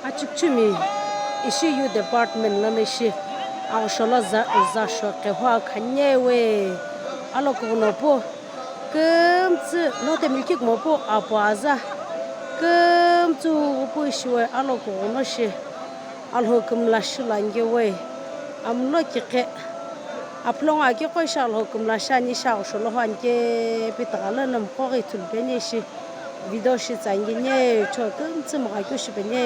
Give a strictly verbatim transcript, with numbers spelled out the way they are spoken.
Achukchumi ishi youth department lono ishi aghüsholo za- zasho qhehu akhani yewe. Alokughuno pu kümtsü no temilkik mopu apu aza kümtsü pu ishiwe alokughuno shi Alhou kümla shilu ange we. Amulo kiqe apulongo akiqo ishi Alhou kümla shiani ishi aghüsholo hu anike pi tüghalo no mqoghi ithulu peni ishi video shi tsangi nye cho kümtsü mgha keu shipeni.